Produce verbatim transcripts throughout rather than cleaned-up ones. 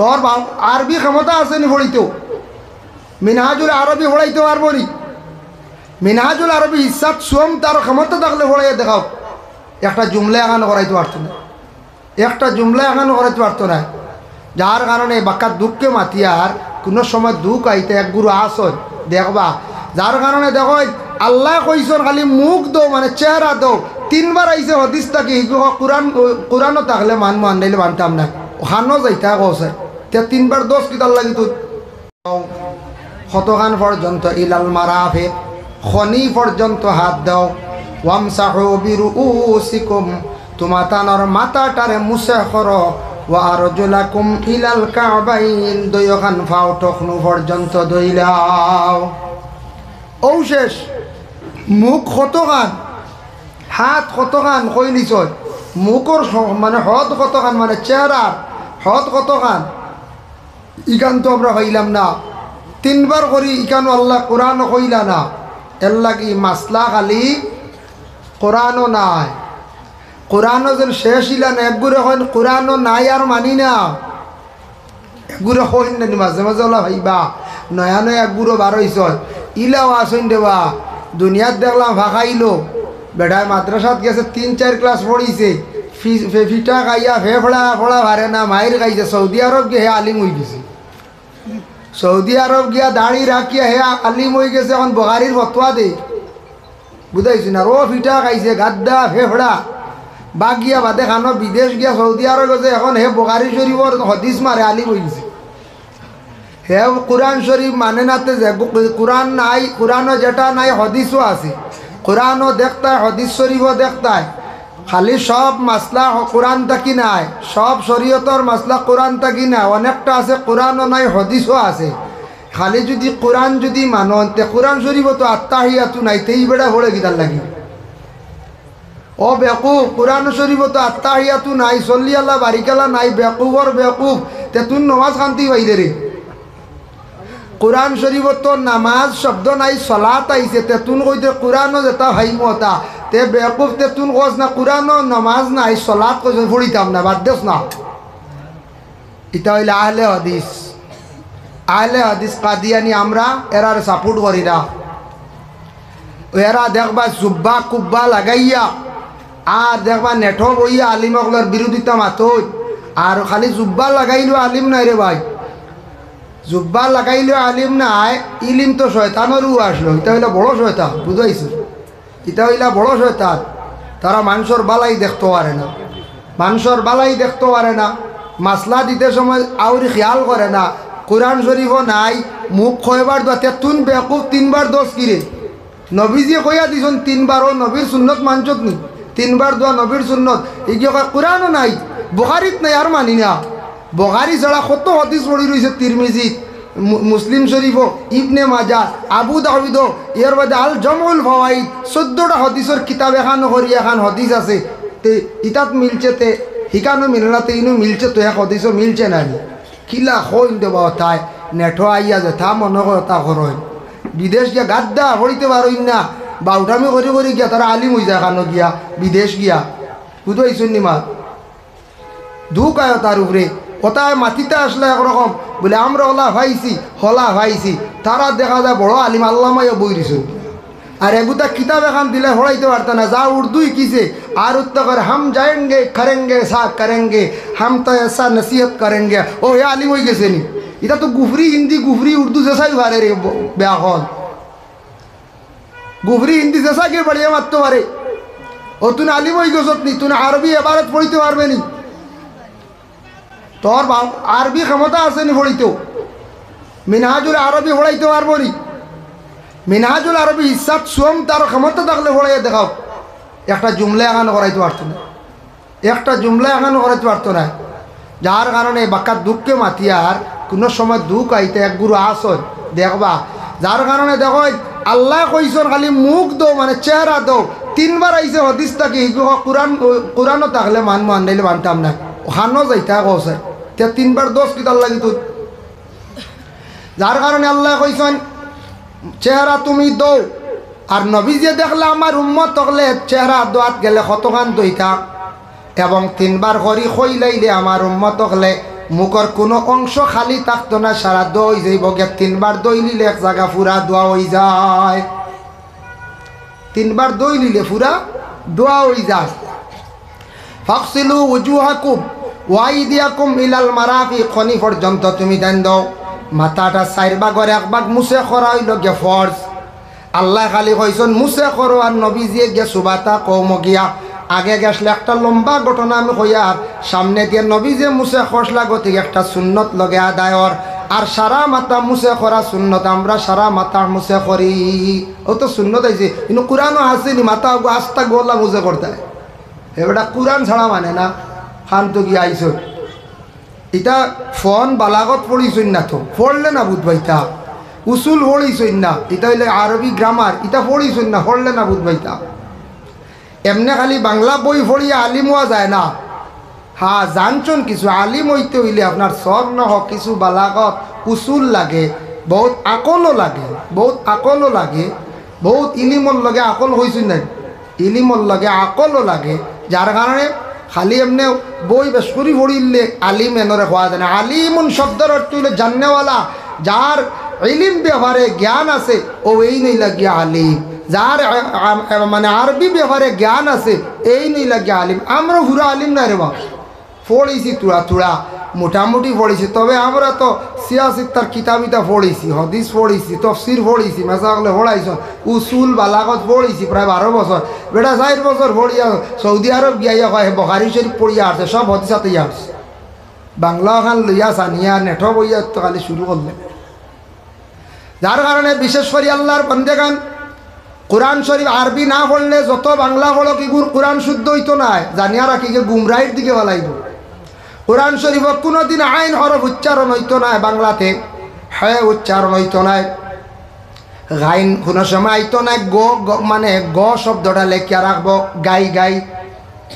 তোর বাপ আরবি ক্ষমতা আছে নি পড়িতো? মিনহাজুল আরবি পড়াইতে পারবো নি? মিনহাজুল আরবি হিসাব সুম তার ক্ষমতা থাকলে পড়াইয়া দেখাও। একটা জুমলা এখানো করাইতে পারতো না, একটা জুমলা এখানো করাইতে পারতো না। যার কারণে বাক্কা দুঃখে মাতিয়ার, কোনো সময় দুঃখ আইতে এক গুরু আসন দেখবা। যার কারণে দেখো, আল্লাহ কইছন খালি মুখ দেও, মানে চেহারা দেও। তিনবার আইছে হাদিস থাকি, ইগু কোরআন, কোরআনও থাকলে মান মান, নাইলে মানতাম না। ওখানো যাইতা কওছে, তে তিনবার দশ কিতার লাগি তুই? কতখান পর্যন্ত? ইলাল মারাফিক, খনি পর্যন্ত হাত দাও। ওয়ামসাহু বিরুউসিকুম, তুমাতানর মাথাটারে মুসেহ করো। ওয়া আরজুলাকুম ইলাল কাবাইন, দুইওখান পাও টখনু পর্যন্ত ধইলাও। ও শেষ, মুখ কতখান, হাত কতখান কইলিছয়, মুখর স-, মানে হদ কতখান, মানে চেহারার হদ কতখান, ইখান তো আমরা পাইলাম না। তিনবার করি ইখানো আল্লাহ কোরআন কইলা না, এর লাগি মাসলা খালি কোরআনও নাই। কোরআনও যেন শেষ ইলা না, একগুরে কইন কোরআনও নাই আর মানি না। একগুরে কইন না নি, মাঝে মাঝে ওলা ভাইবা, নয়া নয়া একগুরো বার অইছইন, ইলাও আছইন দেবা। দুনিয়াত দেখলাম ফাঁকাইলো, বেটায় মাদ্রাসাত গেছে, তিন চাইর ক্লাস পড়িছে, ফি-, ফে-, ফিটা খাইয়া ফেফড়া ফড়া পারে না, মাইর খাইছে, সৌদি আরব গিয়া হে আলিম অইগেছে। সৌদি আরব গিয়া দাড়ি রাখিয়া হে আলিম অইগেছে, এখন বুখারির ফতোয়া দেয়। বুঝাইছি না? ও ফিটা খাইছে, গাদ্দা, ফেফড়া। বাগিয়া বাদে খানো বিদেশ গিয়া সৌদি আরব গেছে, এখন হে বুখারি শরীফর হদিস মারে, আলিম অইগেছে। হে কোরআন শরীফ মানে না তে যে, কোরআন নাই, কোরআনও যেটা নাই, হদিসও আছে। কোরআনও দেখতায়, হদিস শরীফও দেখতায়। খালি সব মাসলা হ-, কোরআন থাকি নাই, সব শরীয়তর মাসলা কোরআন থাকি নাই, অনেকটা আছে কোরআনও নাই, হদিসও আছে। খালি যুদি কোরআন যুদি মানইন, তে কোরআন শরীফও তো আত্তাহিয়াতু নাই, তে ই বেটা পড়ে কিতার লাগি? ও বেকুব, কোরআন শরীফও তো আত্তাহিয়াতু নাই, সল্লি আল্লাহ বারিকালা নাই, বেকুবর বেকুব, তে তুন নমাজ খান্তি বাইরে রে। কোরআন শরীফও তো নামাজ শব্দ নাই, সলাত আইছে, তে তুন কইতে কোরআনও যেটা হাইমতা, তে বেকুব, তে তুন কস না কোরআনও নমাজ নাই, সলাত কইছে পড়িতাম না, বাদ দেস না। ইটা অইলে আহলে হাদিস। আহলে হাদিস কাদিয়ানি আমরা এরারে সাপোর্ট করি না। এরা দেখবা জুব্বা কুব্বা লাগাইয়া, আর দেখবা নেটো বইয়া আলিম অকলর বিরোধিতা মাতইন। আর খালি জুব্বা লাগাইলো আলিম নায় রে ভাই, জুব্বা লাগাইলো আলিম নায়, ইলিম তো শয়তানরউ আসলো, ইটা অইলা বড় শয়তান, বুঝাইছি? ইটা অইলা বড় শয়তান। তারা মানষর বালাই দেখতো পারে না, মানষর বালাই দেখতো পারে না। মাসলা দিতে সময় আউরি খেয়াল করে না। কোরআন শরীফও নাই, মুখ কয়বার দোয়া, তেতুন বেকুব তিনবার দশ কিরে। নবীজিয়ে কইয়া দিছইন তিনবার, ও নবীর সুন্নত মানছত নি? তিনবার দোয়া নবীর সুন্নত। ইগিয়ে কয় কোরআনও নাই, বুখারিত নাই, আর মানি না। বুখারি ছাড়া কত হাদিস পড়ি রইছে তিরমিজিত, মু-, মুসলিম শরীফও, ইবনে মাজাহ, আবু দাউদও, এর বাদে আল জামউল ফাওয়াইদ, চৌদ্দটা হাদিসর কিতাব, এখানো করি এখান হাদিস আছে। তে ইতাত মিলছে, তে হিকানো মিলে না, তে ইনো মিলছে, তো এক হাদিসও মিলছে না নি? কিলা কইন দেবা তাই, নেটো আইয়া যেতা মনো কয় তা করইন। বিদেশ গিয়া গাদ্দা পড়িতে পারইন না, বাউটামি করি করি গিয়া তারা আলিম অই যায়, কানো গিয়া, বিদেশ গিয়া। বুঝাইছইন নি মা? দুখ আয় তার উপরে। কথায় মাতিতে আসলে একরকম, বলে, "আমরা ওলা পাইছি, হলা পাইছি।" তারা দেখা যায় বড় আলিম আল্লামা অইয়া বই রইছইন। আর এগুতা কিতাব এখান দিলে পড়াইতে পারতা না, যা উর্দু হিকিছে, আর উত্তর করে, "হাম যায়েঙ্গে, করেঙ্গে, সা করেঙ্গে, হাম তো এসা নসিহত করেঙ্গে।" ও, হে আলিম অই গেছে নি? ইটা তো গুফরি হিন্দি, গুফরি উর্দু যেসাই পারে রে, ব-, বেআকল। গুফরি হিন্দি যেসাকে বাড়িয়া মাততো পারে। ও তুন আলিম অই গেছত নি, তুন আরবি এবারত পড়িতে পারবে নি? তোর বাপ আরবি ক্ষমতা আছে নি পড়িতো? মিনহাজুল আরবি পড়াইতে পারবো নি? মিনহাজুল আরবি হিসাব সুম তার ক্ষমতা থাকলে পড়াইয়া দেখাও। একটা জুমলা এখানো করাইতে পারতো না, একটা জুমলা এখানো করাইতে পারতো না। যার কারণে বাক্কা দুঃখে মাতিয়ার, কোনো সময় দুঃখ আইতে এক গুরু আসন দেখবা। যার কারণে দেখো, আল্লাহ কইছন খালি মুখ দেও, মানে চেহারা দেও। তিনবার আইছে হাদিস থাকি, হিগু কোরআন, কোরআনও থাকলে মান মান, নাইলে মানতাম না। ওখানো যাইতা কওছে। তে তিনবার দশ কিতার লাগি তুই? যার কারণে আল্লাহ কইছন, "চেহারা তুমি দৌ।" আর নবীজিয়ে দেখলা আমার উম্মত অকলে চেহারা দোয়াত গেলে কতখান দইতা, এবং তিনবার করি কইলাইলে আমার উম্মত অকলে মুখর কুনু অংশ খালি থাকতো না, সারা ধই যাইবো গিয়া। তিনবার ধইলিলে এক জাগা পুরা ধোয়া অইযায়। তিনবার ধইলিলে পুরা ধোয়া অইযায়। ফাগসিলু উজুহাকুম ওয়া আইদিয়াকুম ইলাল মারাফিক। খনি পর্যন্ত তুমি ধান দেও। মাথাটা চাইর ভাগর এক ভাগ মুছে করা অইলো গিয়া ফরজ। আল্লায় খালি কইছইন মুছে করো, আর নবীজিয়ে গিয়া সুবাতা কওমো গিয়া। আগে গেছলে একটা লম্বা ঘটনা আমি কইয়ার, সামনে দিয়া নবীজিয়ে মুছে করছলা গতিকে একটা সুন্নত লগে আদায় অর। আর সারা মাথা মুছে করা সুন্নত, আমরা সারা মাথা মুছে করি। অউ তো সুন্নত আইছে, কিন্তু কুরআনো আছেনি মাথা অগু আস্তা গলা মুছে করতায়? এ বেটা কুরআন ছাড়া মানে না, খান তো গিয়া আইছইন। ইতা ফন বালাগত পড়িছইন না তো, পড়লে না বুঝবা ইতা। উসুল পড়িছইন না, ইতা অইলে আরবি গ্রামার, ইতা পড়িছইন না, পড়লে না বুঝবা ইতা। এমনে খালি বাংলা বই পড়িয়া আলিম অওয়া যায় না। হ্যাঁ, জানছইন কিছু, আলিম অইতে অইলে আপনার সব না হোক, কিছু বালাগত, উসুল লাগে, বউত আকলও লাগে, বউত আকলও লাগে, বউত ইলিমর লগে আকল কইছইন না, ইলিমর লগে আকলও লাগে, যার কারণে খালি এমনে বই বেশ করি পড়িলে আলিম এনরে কওয়া যায় না। আলিমুন শব্দর অর্থ অইলো জাননেওয়ালা, যার ইলিম ব্যাপারে জ্ঞান আছে, অউ এইন অইলা গিয়া আলিম। যার আ-, আ-, মানে আরবি ব্যাপারে জ্ঞান আছে, এইন অইলা গিয়া আলিম। আমরা পুরা আলিম নায় রে বা, পড়ছি থুড়া থুড়া, মোটামুটি পড়ছি। তবে আমরা তো সিয়াসিত্তার কিতাব ইতা পড়ছি, হাদিস পড়ছি, তফসির পড়ছি, মেসাকলে পড়াইছইন, উসুল বালাগত পড়ছি প্রায় বারো বছর। বেটা চাইর বছর পড়িয়া সৌদি আরব গিয়া ইয়া কয়, হে বুখারী শরীফ পড়িয়া আসছে, সব হাদিস আতে ইয়া আসছে। বাংলা অখান লইয়া সানিয়া নেটো বইয়া তো খালি শুরু করলে। যার কারণে বিশেষ করি আল্লার বন্দেগান, কুরআন শরীফ আরবি না পড়লে যত বাংলা পড়ো কি গুর কুরআন শুদ্ধ অইতো নায়, জানিয়া রাখি যে গুমরাহির দিকে ফালাইবো। কুরআন শরীফ কুনুদিন আইন হরফ উচ্চারণ অইতো নায় বাংলাতে, হে উচ্চারণ অইতো নায়। গাইন কুনু সময় আইতো নায়, গ, গ, মানে গ শব্দটা লেখিয়া রাখবো, গাই গাই।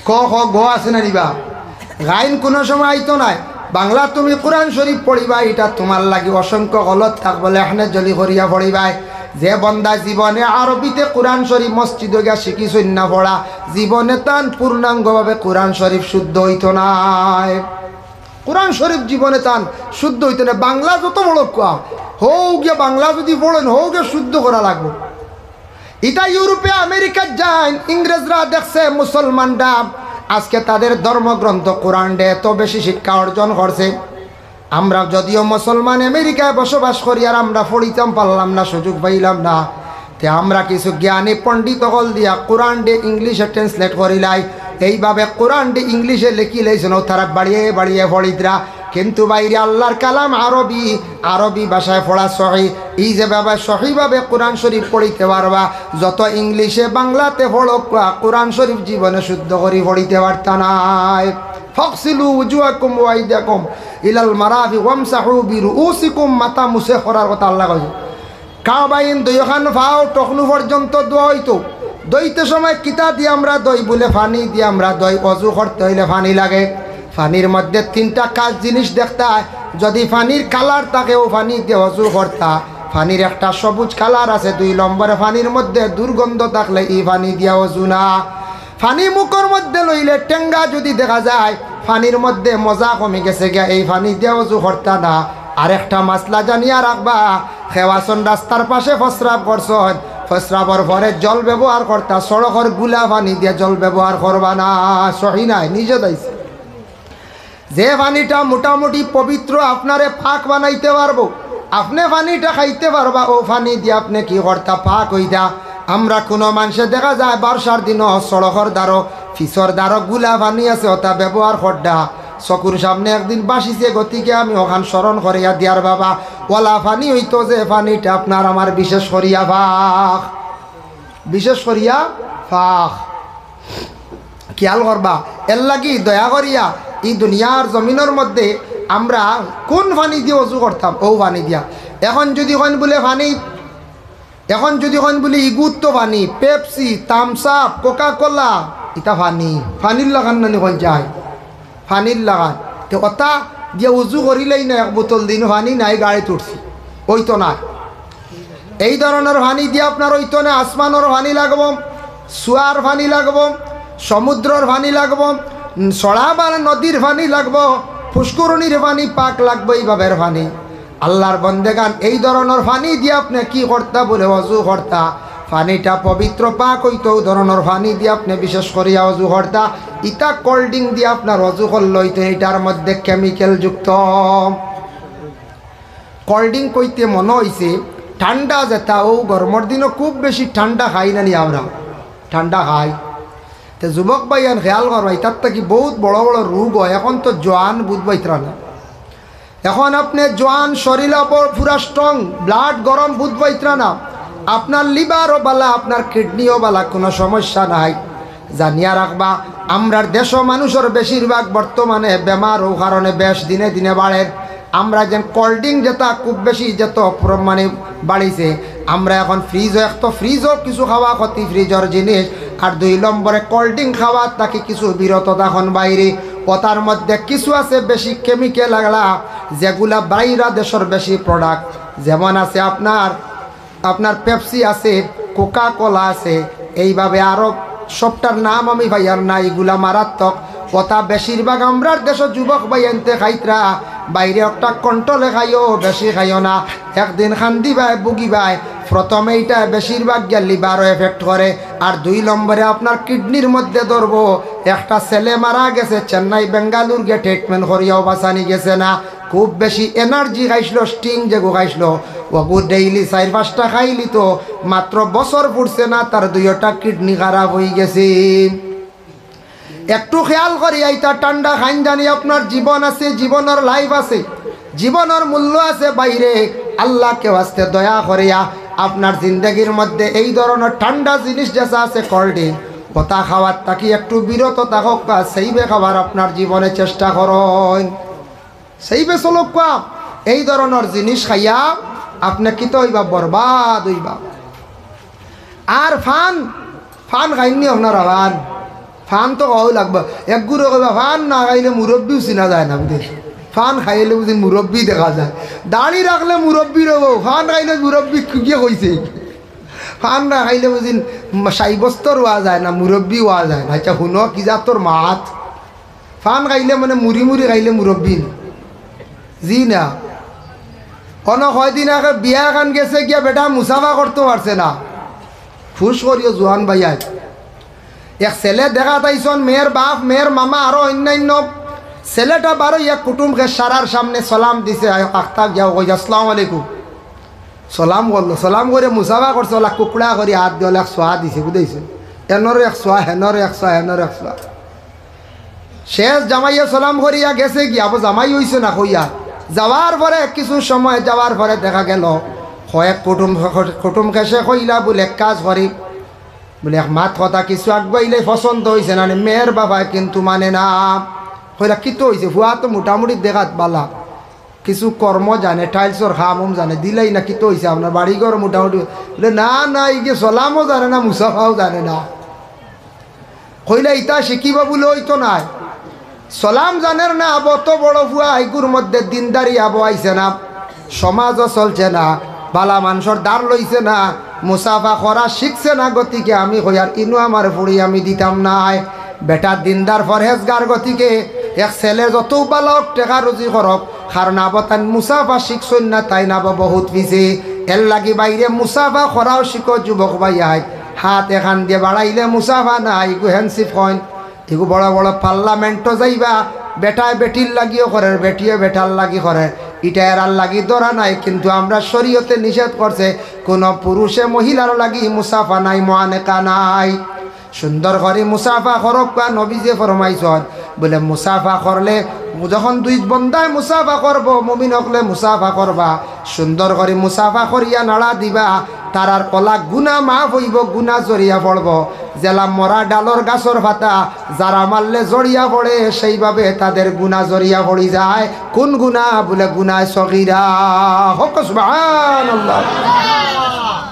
ক, খ, গ আছে না নি বা? গাইন কুনু সময় আইতো নায়। বাংলা তুমি কুরআন শরীফ পড়িবায়, ইটা তুমার লাগি অসংখ্য গলত থাকবো, লেখনে জলি করিয়া পড়িবায়। যে বন্দা জীবনে আরবিতে কুরআন শরীফ মসজিদো গিয়া শিখিছইন না পড়া, জীবনে তান পূর্ণাঙ্গভাবে কুরআন শরীফ শুদ্ধ অইতো নায়। কুরআন শরীফ জীবনে তান শুদ্ধ অইতো নায়। বাংলা যত বড় কুয়া, হউ গিয়া বাংলা যুদি পড়ইন, হউ গিয়া শুদ্ধ করা লাগবো। ইতা ইউরোপে আমেরিকাত যাইন, ইংরেজরা দেখছে মুসলমানরা আজকে তাদের ধর্মগ্রন্থ কোরআন দে এত বেশি শিক্ষা অর্জন করছে। আমরা যদিও মুসলমান আমেরিকায় বসবাস করি, আর আমরা পড়িতাম পারলাম না, সুযোগ পাইলাম না। তে আমরা কিছু জ্ঞানী পণ্ডিত অকল দিয়া কোরআন দে ইংলিশে translate করিলাই। এইভাবে কোরআন দে ইংলিশে লেখিলাইছইন, অউ তারা বাড়িয়ে বাড়িয়ে পড়িতরা। কিন্তু ভাইরে, আল্লার কালাম আরবি, আরবি ভাষায় পড়া সহি। ই যেভাবে সহিভাবে কোরআন শরীফ পড়িতে পারবা, যত ইংলিশে বাংলাতে পড়উক্কা, কোরআন শরীফ জীবনে শুদ্ধ করি পড়িতে পারতা নায়। ফাগসিলু উজুহাকুম ওয়া আইদিয়াকুম ইলাল মারাফিক ওয়ামসাহু বিরুউসিকুম, মাথা মুছে করার কথা আল্লায় কইছইন। কাবাইন দুইওখান পাও টকনু পর্যন্ত ধোয়া অইতো। ধইতে সময় কিতা দি আমরা ধই? বুলে পানি দি আমরা ধই। অজু করতে অইলে পানি লাগে। পানির মধ্যে তিনটা খাস জিনিস দেখতায়। যুদি পানির কালার থাকে, অউ পানি দিয়া অজু করতা। পানির একটা সবুজ কালার আছে, দুই নম্বরে পানির মধ্যে দুর্গন্ধ থাকলে ই পানি দিয়া অজু না। পানি মুখর মধ্যে লইলে টেঙ্গা যুদি দেখা যায়, পানির মধ্যে মজা কমি গেছে গিয়া, এই পানি দিয়া অজু করতা না। আরেকটা মাসলা জানিয়া রাখবা, খেওয়াছন রাস্তার পাশে প্রস্রাব করছন, প্রস্রাবর পরে জল ব্যবহার করতা, সড়কর গুলা পানি দিয়া জল ব্যবহার করবা না, সহি নায়, নিষেধ আইছে। যে পানিটা মোটামুটি পবিত্র, আপনারে পাক বানাইতে পারবো, আপনে পানিটা খাইতে পারবা, অউ পানি দিয়া আপনে কি করতা? পাক অইতা। আমরা কুনু মানষে দেখা যায় বর্ষার দিনো সড়কর ধারো, পিছর ধারো গুলা পানি আছে, অতা ব্যবহার কররা। চকুর সামনে একদিন ভাসিছে, গতিকে আমি অখান স্মরণ করিয়া দিয়ার বাবা, অলা পানি অইতো যে পানিটা আপনার আমার বিশেষ করিয়া পাক, বিশেষ করিয়া পাক। খিয়াল করবা, এরলাগি দয়া করিয়া ই দুনিয়ার জমিনর মধ্যে আমরা কুন পানি দিয়া অজু করতাম? অউ পানি দিয়া। এখন যুদি কইন বুলে পানি, এখন যুদি কইন বুলে ইগুত্ত পানি, Pepsi, Thums Up, Coca Cola, ইতা পানি, পানির লাখান নানি কইন যায়, পানির লাখান। তে অতা দিয়া অজু করিলেই না, এক বোতল দিন পানি নাই, গাড়িত উঠছি, অইতো নায়। এই ধরনর পানি দিয়া আপনার অইতো না। আসমানর পানি লাগবো, চুয়ার পানি লাগবো, সমুদ্রর পানি লাগবো, উম, ছড়া বা নদীর পানি লাগবো, পুষ্করণীর পানি পাক লাগবো, এইভাবের পানি। আল্লাহর বন্দেগান, এই ধরনর পানি দিয়া আপনে কি করতা? বুলে অজু করতা। পানিটা পবিত্র পাক অইতো, অউ ধরনর পানি দিয়া আপনে বিশেষ করিয়া অজু করতা। ইতা cold drink দিয়া আপনার অজু করলে অইতো, ইটার মধ্যে chemical যুক্ত। Cold drink কইতে মনো অইছে, ঠান্ডা যেটা, অউ গরমর দিনো খুব বেশি ঠান্ডা খাই না নি আমরা? ঠান্ডা খাই। তে যুবক ভাইয়াইন খেয়াল করবা, ইতার থাকি বউত বড় বড় রোগ অয়। এখন তো জোয়ান, বুঝ পাইতরা না। এখন আপনে জোয়ান, শরীল পুরা strong, blood গরম, বুঝ পাইতরা না। আপনার liver-ও বালা, আপনার kidney-ও বালা, কুনু সমস্যা নাই। জানিয়া রাখবা, আমরার দেশো মানুষর বেশিরভাগ বর্তমানে বেমার অউ কারণে বেশ দিনে দিনে বাড়ের। আমরা যেন cold drink যেটা খুব বেশি যত প্র-, মানে বাড়িছে, আমরা এখন fridge-ও, এক তো fridge-ও কিছু খাওয়া ক্ষতি, fridge-র জিনিস, আর দুই নম্বরে cold drink খাওয়ার থাকি কিছু বিরত থাকইন বাইরে। অতার মধ্যে কিছু আছে বেশি chemical আলা, যেগুলা বাইরা দেশর বেশি product, যেমন আছে আপনার আপনার Pepsi আছে, Coca-Cola আছে, এইভাবে আরো সবটার নাম আমি পাইয়ার না, ইগুলা মারাত্মক। অতা বেশিরভাগ আমরার দেশো যুবক ভাইয়াইন্তে খাইতরা, বাইরে একটা control-এ খাইও, বেশি খাইও না। একদিন কান্দিবায়, ভুগিবায়। প্রথমে ইটা বেশিরভাগ গিয়া liver-ও effect করে, আর দুই নম্বরে আপনার kidney-র মধ্যে ধরবো। একটা ছেলে মারা গেছে চেন্নাই, বেঙ্গালুর গিয়া treatment করিয়াও বাঁচানি গেছে না। খুব বেশি energy খাইছিল, Sting যেগু খাইছিল, অগু daily চাইর পাঁচটা খাইলিতো, মাত্র বছর ফুরছে না, তার দুইওটা kidney খারাপ অইগেছে। একটু খেয়াল করিয়া ইতা ঠান্ডা খাইন জানি, আপনার জীবন আছে, জীবনর life আছে, জীবনর মূল্য আছে বাইরে। আল্লাহকে ওয়াস্তে দয়া করিয়া আপনার জিন্দেগির মধ্যে এই ধরনর ঠান্ডা জিনিস যেটা আছে, cold drink, অতা খাওয়ার থাকি একটু বিরত থাকউক্কা, সেইবে খাবার আপনার জীবনে চেষ্টা করইন। সেইবে চলউক্কা, এই ধরনর জিনিস খাইয়া আপনে কিতা অইবা? বরবাদ অইবা। আর পান, পান খাইন নি আপনারা? পান, পান তো খাওয়াউ লাগবো। একগুরে কইবা, "পান না খাইলে মুরব্বিও চিনা যায় না", বুঝছইন? পান খাইলে বুঝি মুরব্বি দেখা যায়? দাড়ি রাখলে মুরব্বি রইবো, পান খাইলে মুরব্বি কিগিয়ে কইছে? পান না খাইলে বুঝি সাব্যস্ত অওয়া যায় না, মুরব্বি অওয়া যায় না। আচ্ছা, হুনো, কি জাতর মাত? পান খাইলে মানে মুড়ি মুড়ি খাইলে মুরব্বি নি? জি না। অনো কয়দিন আগে বিয়া এখান গেছে গিয়া বেটা মুসাফা করতো পারছে না। হুশ করিও জোয়ান ভাইয়াইন। এক ছেলে দেখাত আইছইন, মেয়ের বাপ, মেয়ের মামা, আরো অইন্যাইন্য। ছেলেটা বারইয়া কুটুম খেশ সারার সামনে সালাম দিছে, আয় আখতা গিয়াও কইছে, "আসসালামু আলাইকুম।" সালাম করলো, সালাম করি মুসাফা করছে, অলা কুকড়া করি আত দি অলা এক ছোয়া দিছে, বুঝছইন? এনরও এক ছোয়া, হেনরও এক ছোয়া, হেনরও এক ছোয়া। শেষ জামাইয়ে সালাম করিয়া গেছে গিয়া, আবো জামাই অইছে না কইয়া। যাওয়ার পরে, কিছু সময় যাওয়ার পরে দেখা গেল, কয়েক কুটুম, কুটুম খেশে কইলা, বুলে, "এক কাজ করি," বুলে, "এক মাত কথা কিছু আগুয়াইলে পছন্দ অইছে না নি, মেয়ের বাবায় কিন্তু মানে না।" কইলা, "কিতা অইছে? ফুয়া তো মোটামুটি দেখাত বালা, কিছু কর্ম জানে, tiles-র কাম-উম জানে, দিলাই না, কিতা অইছে আপনার বাড়িঘর মোটামুটি?" বুলে, "না, না, ইগিয়ে সালামও জানে না, মুসাফাও জানে না।" কইলা, "ইতা শিখিবা বুলে অইতো নায়। সালাম জানের না, আবো অত বড় ফুয়া, ইগুর মধ্যে দিনদারি আবো আইছে না, সমাজও চলছে না, বালা মানষর ধার লইছে না, মুসাফা করা শিখছে না, গতিকে আমি কইয়ার ইনো আমার ফুড়ি আমি দিতাম নায়।" বেটা দিনদার পরহেজগার, গতিকে এক ছেলে যতউ বালা অউক, টেকা রুজি করউক, কারণ আবো তাইন মুসাফা শিখছইন না, তাইন আবো বউত পিছে। এরলাগি বাইরে মুসাফা করাও শিখো যুবক ভাইয়াইন। হাত এখান দিয়া বাড়াইলে মুসাফা নায়, ইগু handshake কইন। ইগু বড় বড় parliament-ও যাইবা, বেটায় বেটির লাগিও করের, বেটিয়ে বেটার লাগি করের। ইটা এরার লাগি ধরা নাই, কিন্তু আমরার শরীয়তে নিষেধ করছে, কুনু পুরুষে মহিলার লাগি মুসাফা নাই, মুআনেকা নাই। সুন্দর করি মুসাফা করউক্কা, নবীজিয়ে ফরমাইছইন, বুলে, মুসাফা করলে, যখন দুই বন্দায় মুসাফা করবো, মুমিন অকলে মুসাফা করবা, সুন্দর করি মুসাফা করিয়া নাড়া দিবা, তারার অলা গুনা মাফ অইবো, গুনা ঝরিয়া পড়বো। যেলা মরা ডালর গাছর পাতা ঝাড়া মারলে ঝরিয়া পড়ে, সেইভাবে তাদের গুনা ঝরিয়া পড়ি যায়। কুন গুনা? বুলে, গুনায় সগীরা। কউক্কা সুবহানাল্লাহ।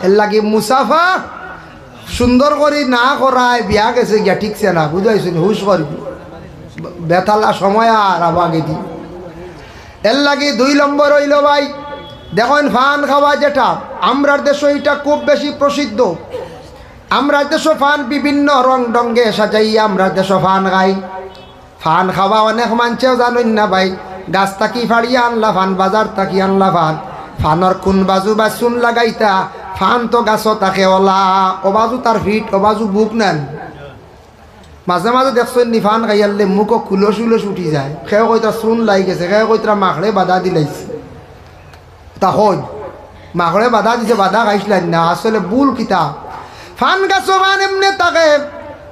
এরলাগি মুসাফা সুন্দর করি না করায়, বিয়া গেছে গিয়া টিকছে না, বুঝাইছইন, হুশ করবি। বেতালা সময় আর আবাগে দি। এরলাগি দুই নম্বর অইলো ভাই, দেখইন পান খাওয়া যেটা, আমরার দেশো ইটা খুব বেশি প্রসিদ্ধ। আমরার দেশো পান বিভিন্ন রং ঢঙ্গে সাজাইয়া আমরার দেশো পান খাই। পান খাওয়া অনেক মানষেও জানইন না ভাই। গাছ থাকি ফাড়িয়া আনলা ফান, বাজার থাকি আনলা ফান, ফানর কুন বাজু বা চুন লাগাইতা? ফান তো গাছো থাকে ওলা, ও বাজু তার ফিট, ও বাজু বুক নানি। মাঝে মাঝে দেখছইন নি ফান খাইয়ারলে মুখো কুলস উলস উঠি যায়, কেউ কইতরা চুন লাগি গেছে, কেউ কইতরা মাকড়ে বাধা দিলাইছে। তা হই, মাকড়ে বাধা দিছে, বাধা খাইছলাইন না, আসলে ভুল কিতা? ফান গাছো ফান এমনে থাকে,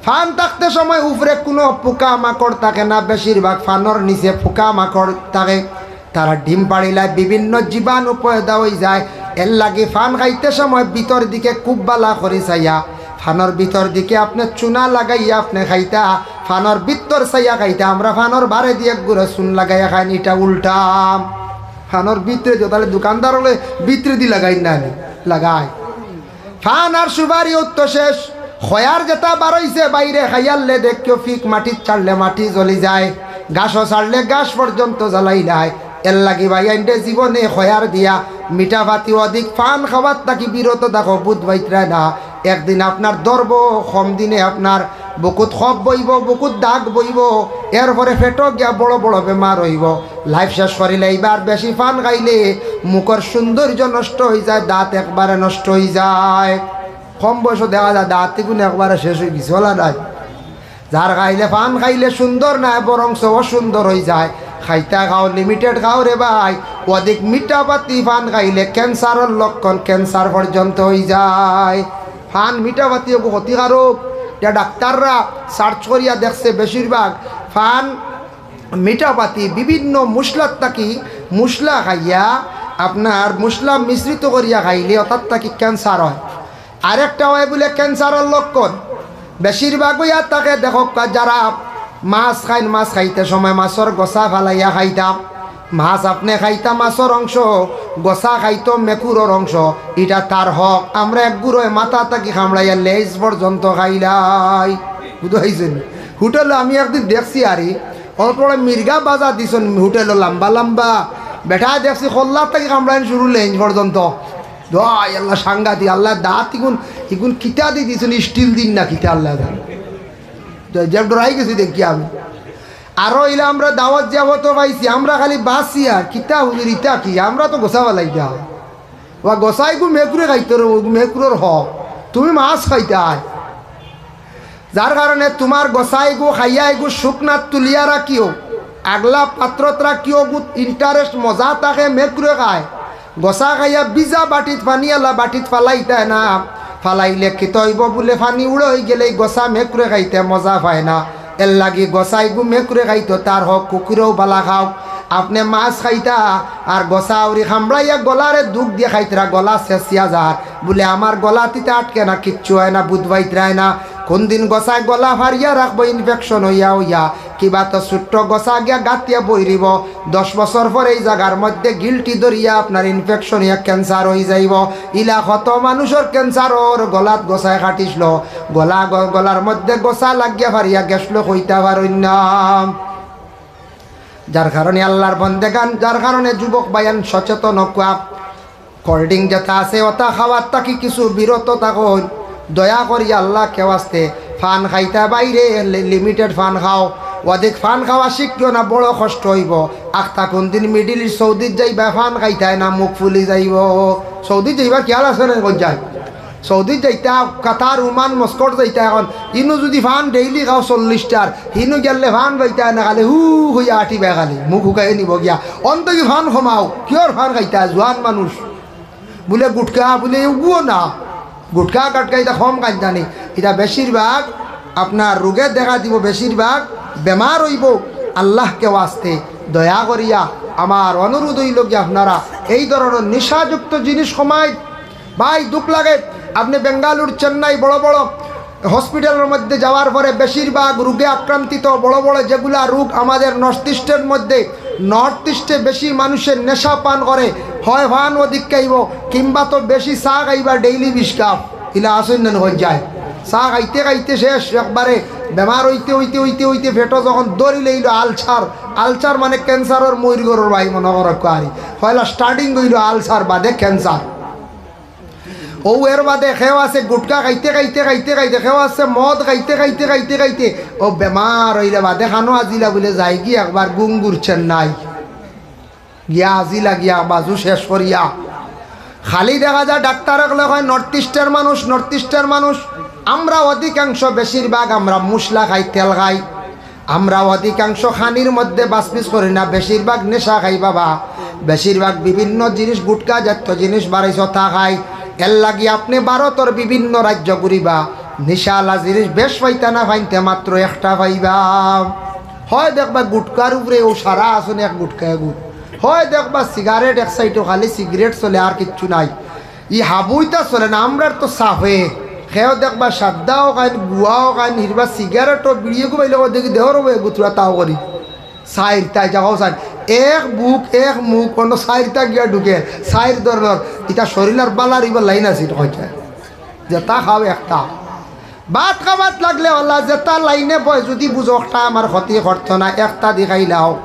ফান থাকতে সময় উপরে কুনু পোকা মাকড় থাকে না, বেশিরভাগ ফানর নিচে পোকা মাকড় থাকে। তারা ডিম পাড়িলায়, বিভিন্ন জীবাণু পয়দা অইযায়। এরলাগি ফান খাইতে সময় ভিতর দিকে খুব বালা করি চাইয়া, ফানর ভিতর দিকে আপনে চুনা লাগাইয়া আপনে খাইতা, ফানর ভিতর চাইয়া খাইতা। আমরা ফানর বারেদি এক গুড়া চুন লাগাইয়া খাইন, ইটা উল্টা। ফানর ভিতরেদি, তাইলে দোকানদার অকলে ভিতরেদি লাগাইন না নি? লাগাইন। ফান আর সুপারি অউ তো শেষ। খয়ার যেটা বারইছে বাইরে খাইয়ারলে দেখিও, ফিক মাটিত ছাড়লে মাটি জ্বলি যায়, গাছো ছাড়লে গাছ পর্যন্ত জ্বালাইলায়। এরলাগি ভাইয়াইনরে জীবনে খয়ার দিয়া মিঠা পাতি অধিক ফান খাওয়ার থাকি বিরত থাকো, বুঝ পাইতরায় না। একদিন আপনার ধরবো, কম দিনে আপনার বুকুত খপ বইবো, বুকুত দাগ বইবো, এরপরে পেটো গিয়া বড় বড় বেমার অইবো। লাইফ শেষ করিলাইবা। আর বেশি ফান খাইলে মুখর সৌন্দর্য নষ্ট অইযায়, দাঁত একবারে নষ্ট অইযায়। কম বয়সো দেখা যায় দাঁত ইগুন একবারে শেষ অইগেছে, ওলা নাই। যার খাইলে ফান খাইলে সুন্দর নায়, বরঞ্চ অসুন্দর অইযায়। খাইতা খাও, লিমিটেড খাও রে ভাই। অধিক মিঠা পাতি ফান খাইলে ক্যান্সারর লক্ষণ, ক্যান্সার পর্যন্ত অইযায়। ফান মিঠা পাতি অগু ক্ষতিকারক, ইটা ডাক্তাররা সার্চ করিয়া দেখছে। বেশিরভাগ ফান মিঠা পাতি বিভিন্ন মশলার থাকি, মশলা খাইয়া, আপনার মশলা মিশ্রিত করিয়া খাইলে ওটার থাকি ক্যান্সার হয়। আরেকটা হয় বুলে ক্যান্সারর লক্ষণ। বেশিরভাগ অইয়া থাকে দেখউক্কা, যারা মাছ খাইন, মাছ খাইতে সময় মাছর গোসা ফালাইয়া খাইতা, মাছ আপনে খাইতা মাছর অংশ, গোসা খাইতো মেকুরর অংশ, ইটা তার হক। আমরা এক গুড়ায় মাথা থাকি কামড়াইয়া লেজ পর্যন্ত খাইলাই। বুঝাইছেন? হোটেলো আমি একদিন দেখছি আরি, অত বড় মির্গা বাজা দিছইন হোটেলো, লম্বা লম্বা। বেটায় দেখছি কল্লার থাকি কামড়াইন শুরু লেজ পর্যন্ত। দোয়াই আল্লাহ, সাংঘাতিক। আল্লাহ দাঁত ইগুন, ইগুন কিতা দি দিছইন, স্টিল দিন না কিতা আল্লাহ জানে। যে, যে ডরাই গেছি দেখি আমি। আরো ইলা আমরা দাওয়াত জিয়াফতো পাইছি, আমরা খালি বাসি আর কিতা হুজুর ইতা কি, আমরা তো গোসা ফালাই যা। ওয়া গোসাইগু মেকুরে খাইতো রে, ওগু মেকুরর হক। তুমি মাছ খাইতায়। যার কারণে তুমার গোসাইগু খাইয়া ইগু শুকনাত তুলিয়া রাখিও, আগলা পাত্রত রাখিও, গুত ইন্টারেস্ট মজা থাকে, মেকুরে খায়। গোসা খাইয়া ভিজা বাটিত পানি আলা বাটিত ফালাইতায় না, ফালাইলে কিতা অইবো বুলে পানি উড়ে অইগেলে গোসা মেকুরে খাইতে মজা পায় না। এরলাগি গোসাইগু মেকুরে খাইতো, তার হক কুকুরেও বালা খাও। আপনে মাছ খাইতা আর গোসা আউরি কামড়াইয়া গলারে দুখ দিয়া খাইতরা, গলা ছেছিয়া যার। বুলে আমার গলাত ইতা আটকে না, কিচ্ছু হয় না, বুঝ পাইতরায় না। কোনদিন গোসায় গলা ফাড়িয়া রাখবো, ইনফেকশন অইয়া অইয়া কিবা তো ছোট্ট গোসা গিয়া গাতিয়া বইরিবো। দশ বছর পরে ই জাগার মধ্যে গিল্টি ধরিয়া আপনার ইনফেকশন অইয়া ক্যান্সার অইযাইবো। ইলা কত মানুষর ক্যান্সারর গলাত গোসায় কাটিছলো, গলা গ-, গলার মধ্যে গোসা লাগিয়া ফাড়িয়া গেছলো, কইতা পারইন না। যার কারণে আল্লার বন্দেগান, যার কারণে যুবক ভাইয়াইন সচেতন অউক্কা। কোল্ড ড্রিংক যেটা আছে, ওটা খাওয়ার থাকি কিছু বিরত থাকইন। দয়া করি আল্লাহকে ওয়াস্তে, ফান খাইতা বাইরে, লি-, লিমিটেড ফান খাও। অধিক ফান খাওয়া শিখিও না, বড় কষ্ট অইবো। আখতা কোনদিন মিডিল ইস্ট সৌদিত যাইবা, ফান খাইতায় না, মুখ ফুলি যাইবো। সৌদিত যাইবা, খেয়াল আছে না? কই যায়? সৌদিত যাইতা, কাতার, ওমান, মস্কট যাইতা। এখন ইনো যুদি ফান ডেইলি খাও চল্লিশটার, হিনো গেলে ফান পাইতায় না, খালি হু হইয়া আটিবায়, খালি মুখ হুকাইয়া নিবো গিয়া। অন্তত ফান কমাও, কিওর ফান খাইতায়, জোয়ান মানুষ। বুলে গুটকা, বুলে এগুও না, গুটকা কাটকা ইতা কম খাইতানি। ইতা বেশিরভাগ আপনার রোগে দেখা দিবো, বেশিরভাগ বেমার অইবো। আল্লাহকে ওয়াস্তে দয়া করিয়া আমার অনুরোধ অইলো গিয়া আপনারা এই ধরনর নিশাযুক্ত জিনিস কমাই। ভাই, দুখ লাগে। আপনে বেঙ্গালুর, চেন্নাই, বড় বড় হসপিটালর মধ্যে যাওয়ার পরে বেশিরভাগ রোগে আক্রান্তিত, বড় বড় যেগুলা রোগ আমাদের নর্থ ইস্টের মধ্যে, নর্থ ইস্টে বেশি মানুষে নেশা পান করে, হয় ফান অধিক খাইবো, কিংবা তো বেশি চা খাইবা, ডেইলি বিশ কাপ। ইলা আছইন না, অইযায়। চা খাইতে খাইতে শেষ, একবারে বেমার অইতে অইতে অইতে অইতে পেটো যখন ধরিলাইলো আলসার, আলসার মানে ক্যান্সারর মইর ঘরর ভাই মনো করউক্কা আরি। পয়লা স্টার্টিং অইলো আলসার, বাদে ক্যান্সার। অউ এর বাদে কেউ আছে গুটকা খাইতে খাইতে খাইতে খাইতে, কেউ আছে মদ খাইতে খাইতে খাইতে খাইতে, অউ বেমার অইলে বাদে খানো আজিলা বুলে যায়গি একবার গুঙ্গুর চেন্নাই। গিয়া আজি লাগিয়া বাজু শেষ করিয়া। খালি দেখা যায় ডাক্তার অকলে কয়, "নর্থ ইস্টের মানুষ, নর্থ ইস্টের মানুষ।" আমরা অধিকাংশ, বেশিরভাগ আমরা মশলা খাই, তেল খাই। আমরা অধিকাংশ খানির মধ্যে বাসপিস করি না, বেশিরভাগ নেশা খাই বাবা। বেশিরভাগ বিভিন্ন জিনিস, গুটকা জাতীয় জিনিস বাড়াইছ তা খাই। এর লাগি আপনে ভারতর বিভিন্ন রাজ্য ঘুরিবা, নিশালা জিনিস বেশ পাইতা না, পাইতে মাত্র একটা পাইবা। হয় দেখবা গুটকার উপরে ও সারা আসনে এক গুটকা এগু, হয় দেখবা সিগারেট এক সাইডো, খালি সিগারেট চলে, আর কিচ্ছু নাই। ই হাবুইতা চলে না, আমরার তো সাফে। কেউ দেখবা সাদ্দাও খাইন, গুয়াও খাইন, হিরবা সিগারেটও বিড়িয়ে গুবাইলে কয় দেখি দেহর হবে গুতুরা তাও করি। চাইরটা, এই জাগাও চাইর। এক বুক, এক মুখ, অন্য চাইরটা গিয়া ঢুকে, চাইর ধরনর। ইটা শরীলর বালার ইবার লাইন আছে, ইটা কইছে। যেটা খাও একটা। ভাত খাবাত লাগলে ওলা, যেটা লাইনে বয়, যদি বুঝো একটা আমার ক্ষতি করতো না, একটা দি খাইলাও।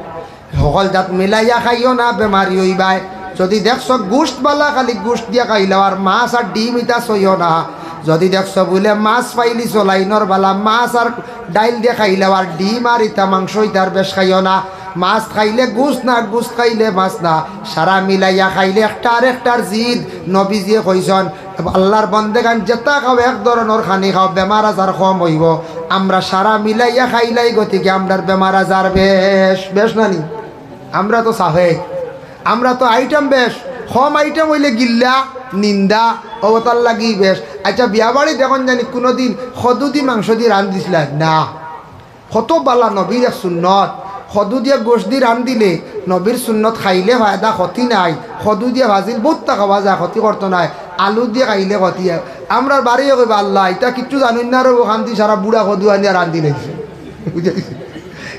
হকল জাত মিলাইয়া খাইও না, বেমারি অইবায়। যদি দেখছো গোস্ত বালা, খালি গোস্ত দিয়া খাইলাও, আর মাছ আর ডিম ইটা ছইও না। যদি দেখছো বুলে মাছ পাইলিছো লাইনর বালা, মাছ আর ডাইল দিয়া খাইলাও, আর ডিম আর ইটা মাংস ইটার বেশ খাইও না। মাছ খাইলে গোস্ত না, গোস্ত খাইলে মাছ না, সারা মিলাইয়া খাইলে একটা আর একটার জিদ। নবীজিয়ে কইছন, আল্লাহর বন্দেগান যেটা খাও এক ধরনর খানি খাও, বেমার আজার কম অইবো। আমরা সারা মিলাইয়া খাইলাই গতিকে আমরার বেমার আজার বেশ, বেশ নানি? আমরা তো সাফে, আমরা তো আইটেম বেশ, কম আইটেম অইলে গিল্লা, নিন্দা, অবতার লাগি বেশ। আচ্ছা, বিয়া বাড়িত দেখইন জানি কুনুদিন কদু দি মাংস দি রান্ধিছলা না। কত বালা নবীর এক সুন্নত। কদু দিয়া গোস্ত দি রান্ধিলে নবীর সুন্নত, খাইলে ফায়দা, ক্ষতি নাই। কদু দিয়া ভাজিল বউততা খাওয়া যায়, ক্ষতি করতো নায়। আলু দিয়া খাইলে ক্ষতি অয়। আমরার বাড়িয়ে কইবা, "আল্লাহ, ইতা কিচ্ছু জানইন না রে, অখান দি সারা বুড়া কদু আনিয়া রান্ধিলাইছে।" বুঝাইছে?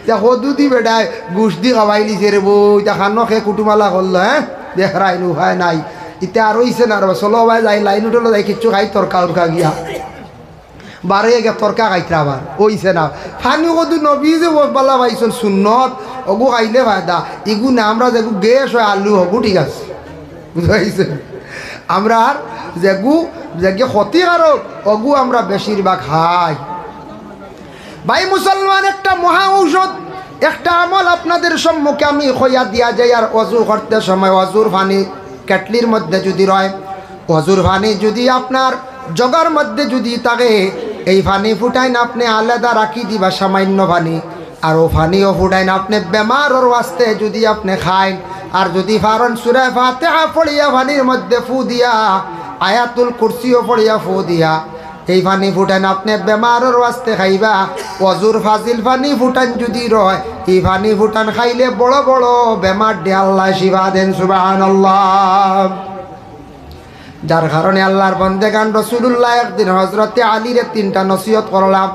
ইতা কদু দি বেটায় গোস্ত দি খাওয়াইলিছে রে বউ, ইতা খানো খে কুটুমালা করলো, হ্যাঁ? দেখরাইন উপায় নাই। ইতা আর অইছে না রে, চলো ভাই যাই, লাইন উঠলো যাই, কিচ্ছু খাই তরকা উরকা গিয়া। বারইয়া গিয়া তরকা খাইতরা আবার, অইছে না। ফানি কদু নবী যে ও বালা পাইছন সুন্নত, অগু খাইলে ফায়দা। ইগু না, আমরা যেগু গ্যাস অয় আলু, অগু ঠিক আছে। বুঝাইছে? আমরার যেগু, যেগু ক্ষতিকারক, অগু আমরা বেশিরভাগ খাই। ভাই মুসলমান, একটা মহা ঔষধ, একটা আমল আপনাদের সম্মুখে আমি কইয়া দিয়া যাই। আর অজু করতে সময় অজুর পানি কেটলির মধ্যে যদি রয়, অজুর পানি যদি আপনার জগর মধ্যে যদি থাকে, এই পানি ফুটাইন আপনে আলাদা রাখি দিবা সামান্য পানি। আর অউ পানিও ফুটাইন আপনে বেমারর ওয়াস্তে যদি আপনে খাইন, আর যদি পারইন সূরা ফাতিহা পড়িয়া পানির মধ্যে ফু দিয়া, আয়াতুল কুরসিও পড়িয়া ফু দিয়া, এই পানি ফুটাইন আপনে বেমারর ওয়াস্তে খাইবা। অজুর ফাজিল পানি ফুটাইন যদি রয়, ই পানি ফুটাইন খাইলে বড় বড় বেমার দি আল্লায় শিফা দেন। সুবহানাল্লাহ। যার কারণে আল্লাহর বন্দেগান রাসূলুল্লাহ একদিন হযরতে আলীরে তিনটা নসিহত করলা।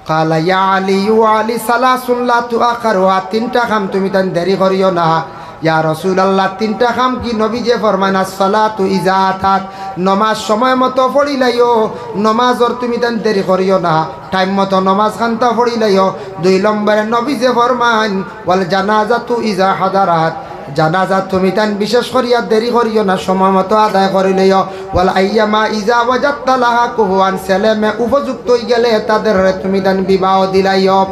কালা ইয়া আলী, ও আলী, সালাসুন লা তুআখারুহা, তিনটা কাম তুমিতাইন দেরি করিও না। ইয়া রাসূলুল্লাহ, তিনটা কাম কি? নবীজিয়ে ফরমাইন, আসসালাতু ইজা আতাত, নমাজ সময় মতো পড়িলাইও, নমাজর তুমিতাইন দেরি করিও না, টাইম মতো নমাজ খান্তা পড়িলাইও। দুই নম্বরে নবীজিয়ে ফরমাইন, ওয়াল জানাজাতু ইজা হাদারাত, জানাজা তুমিতাইন বিশেষ করিয়া দেরি করিও না, সময় মতো আদায় করিলাইও। ওয়াল আইয়ামা ইজা ওয়াজাদতা লাহা কুহুয়ান, ছেলে মেয়ে উপযুক্ত অইগেলে তাদেররে তুমিতাইন বিবাহ দিলাইও।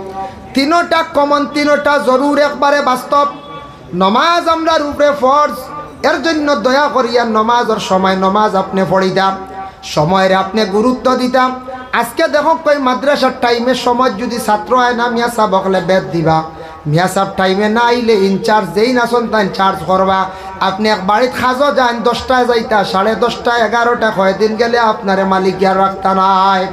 তিনোটা কমন, তিনোটা জরুর, একবারে বাস্তব। নমাজ আমরার উপরে ফরজ, এর জন্য দয়া করিয়া নমাজর সময় নমাজ আপনে পড়িতা, সময়রে আপনে গুরুত্ব দিতা। আজকে দেখো কই মাদ্রাসার টাইমে সময় যদি ছাত্র আয় না, মিয়া সাব অকলে বেত দিবা, মিয়া সাব টাইমে না আইলে ইনচার্জ যেইন আছন তাইন চার্জ করবা। আপনে এক বাড়িত কাজো যাইন, দশটায় যাইতা, সাড়ে দশটা, এগারোটা, কয়দিন গেলে আপনারে মালিকে আর রাখতা নায়।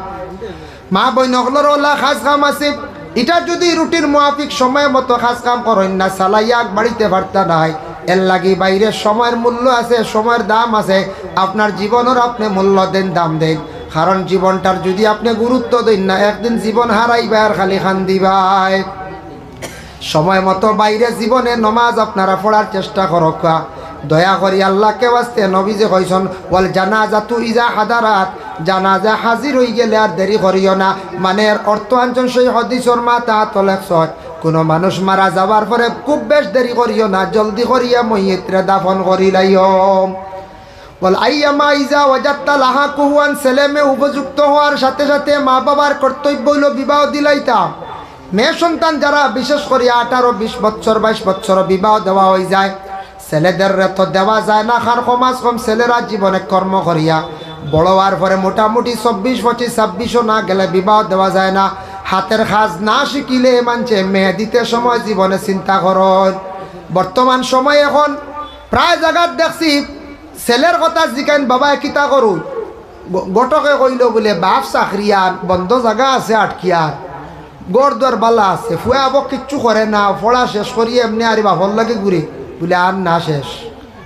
মা বইন অকলর অলা কাজ কাম আছে, ইটা যদি রুটিন মুয়াফিক সময় মতো কাজ কাম করইন না, চালাইয়া আগ বাড়িতে পারতা নায়। এর লাগি বাইরে সময়র মূল্য আছে, সময়র দাম আছে। আপনার জীবনর আপনে মূল্য দেন, দাম দেন, কারণ জীবনটার যদি আপনে গুরুত্ব দেন না, একদিন জীবন হারাইবায় আর খালি কান্দিবায়। সময় মতো বাইরে জীবনে নমাজ আপনারা পড়ার চেষ্টা করউক্কা। দয়া করি আল্লাহকে ওয়াস্তে নবীজিয়ে কইছন, "ওয়াল জানাজাতু ইজা হাদারাত", জানাজা হাজির অইগেলে আর দেরি করিও না। মানে এর অর্থ আনছন সেই হাদিসর মাতাত লেখছন, কুনু মানুষ মারা যাওয়ার পরে খুব বেশ দেরি করিও না, জলদি করিয়া মইয়িতরে দাফন করিলাইও। ওয়াল আইয়ামা ইজা ওয়াজাদতা লাহা কুহুয়ান, ছেলে মেয়ে উপযুক্ত হওয়ার সাথে সাথে মা বাবার কর্তব্য অইলো বিবাহ দিলাইতা। মেয়ে সন্তান যারা, বিশেষ করি আঠারো, বিশ বছর, বাইশ বছর বিবাহ দেওয়া অইযায়, ছেলেদেররে তো দেওয়া যায় না, কারণ কমাস কম ছেলেরা জীবনে কর্ম করিয়া বড় অওয়ার পরে মোটামুটি চব্বিশ, পঁচিশ, ছাব্বিশও না গেলে বিবাহ দেওয়া যায় না। হাতের কাজ না শিখিলে মানষে মেয়ে দিতে সময় জীবনে চিন্তা করইন। বর্তমান সময় এখন প্রায় জাগাত দেখছি, ছেলের কথা জিকাইন, "বাবা, এ কিতা করো?" গ-, ঘটকে কইলো বুলে, "বাপ চাকরিয়ান, বন্ধ জাগা আছে আটকিয়ার, ঘর দুয়ার বালা আছে, ফুয়া আবো কিচ্ছু করে না, পড়া শেষ করি এমনে আর বাপর লগে ঘুরে।" বুলে, "আর না শেষ।"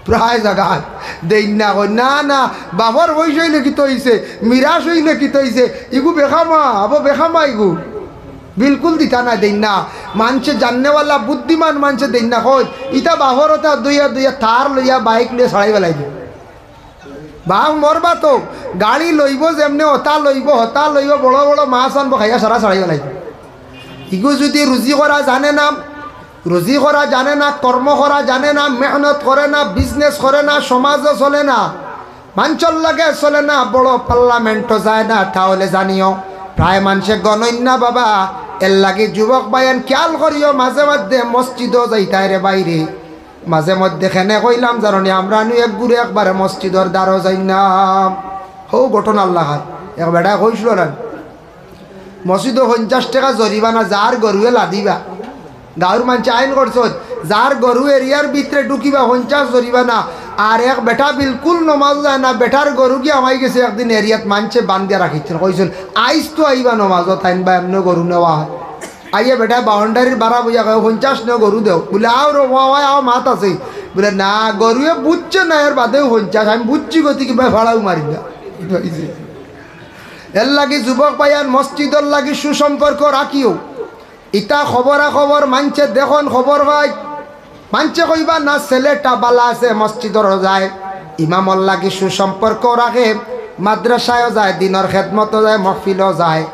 প্রায় জাগাত দেইন না, কইন, "না, না, বাপর পয়সা অইলে কিতা অইছে, মিরাস অইলে কিতা অইছে, ইগু বেখামা, আবো বেখামা ইগু।" বিলকুল দিতা না, দেইন না। মানষে জাননেওয়ালা, বুদ্ধিমান মানষে দেইন না, কইন, "ইতা বাপর ওটা দুইয়া দুইয়া থার লইয়া বাইক লইয়া ছাড়াই বেলাই দিও।" বাপ মরবা তো, গাড়ি লইবো যেমনে, ওটা লইবো, হতা লইবো, বড় বড় মাছ আনবো, খাইয়া সারা ছাড়াই বেলাই। ইগু যদি রুজি করা জানে না, রুজি করা জানে না, কর্ম করা জানে না, মেহনত করে না, বিজনেস করে না, সমাজও চলে না, মানষর লগে চলে না, বড় পার্লামেন্টও যায় না, তাহলে জানিও প্রায় মানষে গণইন না বাবা। এর লাগি যুবক ভাইয়াইন খেয়াল করিও, মাঝে মধ্যে মসজিদও যাইতায় রে বাইরে। মাঝে মধ্যে কেনে কইলাম জানো নি, আমরা নু এক গুরে একবারে মসজিদর দ্বারও যাইন না। হউ ঘটনা আল্লাহ খান, এক বেটায় কইছিল না, মসজিদো পঞ্চাশ টেকা জরিমানা, যার গরুয়ে লাদিবা। গাউর মানষে আইন করছইন, যার গরু এরিয়ার ভিতরে ঢুকিবা পঞ্চাশ জরিমানা। আর এক বেটা বিলকুল নমাজ যায় না, বেটার গরু গিয়া হামাই গেছে একদিন এরিয়াত, মানষে বান্ধিয়া রাখিছইন, কইছইন, "আইজ তো আইবা নমাজো, তাইন বা এমনে গরু নেওয়া অয়।" আইয়া বেটায় বাউন্ডারির বারা বইয়া কয়, "পঞ্চাশ নেও, গরু দেও।" বুলে, "আও রে বাবা, আও, মাত আছে।" বুলে, "না, গরুয়ে বুঝছে না, এর বাদেউ পঞ্চাশ, আমি বুঝছি গতি কিবা ভাড়াও মারি না।" এর লাগি যুবক ভাইয়াইন, মসজিদর লাগি সুসম্পর্ক রাখিও। ইতা খবরা খবর মানষে দেখইন, খবর পাই, মানষে কইবা না, ছেলেটা বালা আছে, মসজিদরও যায়, ইমামর লাগি সুসম্পর্ক রাখে, মাদ্রাসায়ও যায়, দিনর খেদমতও যায়, মহফিলও যায়,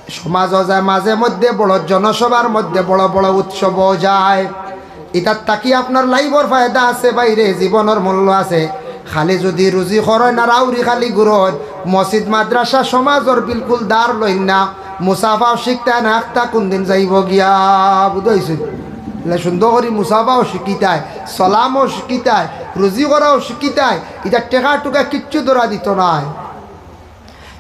সমাজও যায়, মাঝে মধ্যে বড় জনসভার মধ্যে বড় বড় উৎসবও যায়। ইতার থাকি আপনার লাইফর ফায়দা আছে বাইরে, জীবনর মূল্য আছে। খালি যদি রুজি করইন আর আউরি খালি ঘুরইন, মসজিদ মাদ্রাসা সমাজর বিলকুল ধার লইন না। মুসাফাও শিখতায় না, আখতা কুনদিন যাইবো গিয়া, বুঝাইছইন? এলা সুন্দর করি মুসাফাও শিখিতায়, সালামও শিখিতায়, রুজি করাও শিখিতায়। ইতা টেকা টুকা কিচ্ছু ধরা দিত নায়।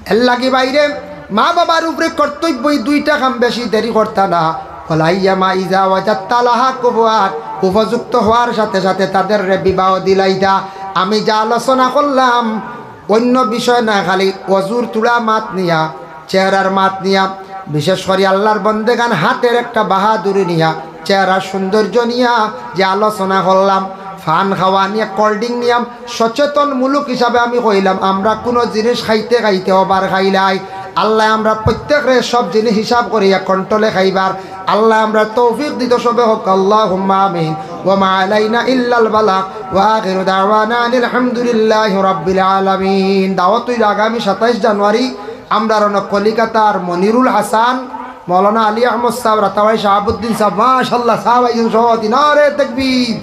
এর লাগি বাইরে মা বাবার উপরে কর্তব্য, ই দুইটা কাম বেশি দেরি করতা না। ওয়ালাইয়ামা ইজা ওয়াজাদতা লাহা কুফুয়াত, উপযুক্ত হওয়ার সাথে সাথে তাদেররে বিবাহ দিলাইতা। আমি যে আলোচনা করলাম, অন্য বিষয় না, খালি অজুর তুলা মাত নিয়া, চেহারার মাত নিয়া, বিশেষ করি আল্লাহর বন্দেগান হাতের একটা বাহাদুরি নিয়া, চেহারার সৌন্দর্য নিয়া যে আলোচনা করলাম, পান খাওয়া নিয়া, কোল্ড ড্রিঙ্ক নিয়া, সচেতনমূলক হিসাবে আমি কইলাম, আমরা কুনু জিনিস খাইতে খাইতে ওভার খাইলাই, আল্লায় আমরা প্রত্যেকরে সব জিনিস হিসাব করিয়া কন্ট্রোলে খাইবার আল্লায় আমরা তৌফিক দিত সবে, কউক্কা আল্লাহুম্মা আমিন। ওয়া মা আলাইনা ইল্লাল বালাগ। ওয়া আখিরু দাওয়ানা আনিল হামদুলিল্লাহি রাব্বিল আলামিন। দাওয়াত অইলো আগামী সাতাইশ জানুয়ারি, আমরার অনো কলিকাতার মনিরুল হাসান, মৌলানা আলী আহমদ সাহেব, রাতাবাড়ি শাহাবুদ্দিন সাহেব, মাশাআল্লাহ, সাহেব আইছইন সভাপতি, নারে তাকবীর।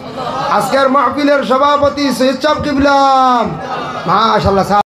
আজকের মাহফিলের সভাপতি সৈয়দ সাহেব কিবলা, মাশাআল্লাহ, সাহেব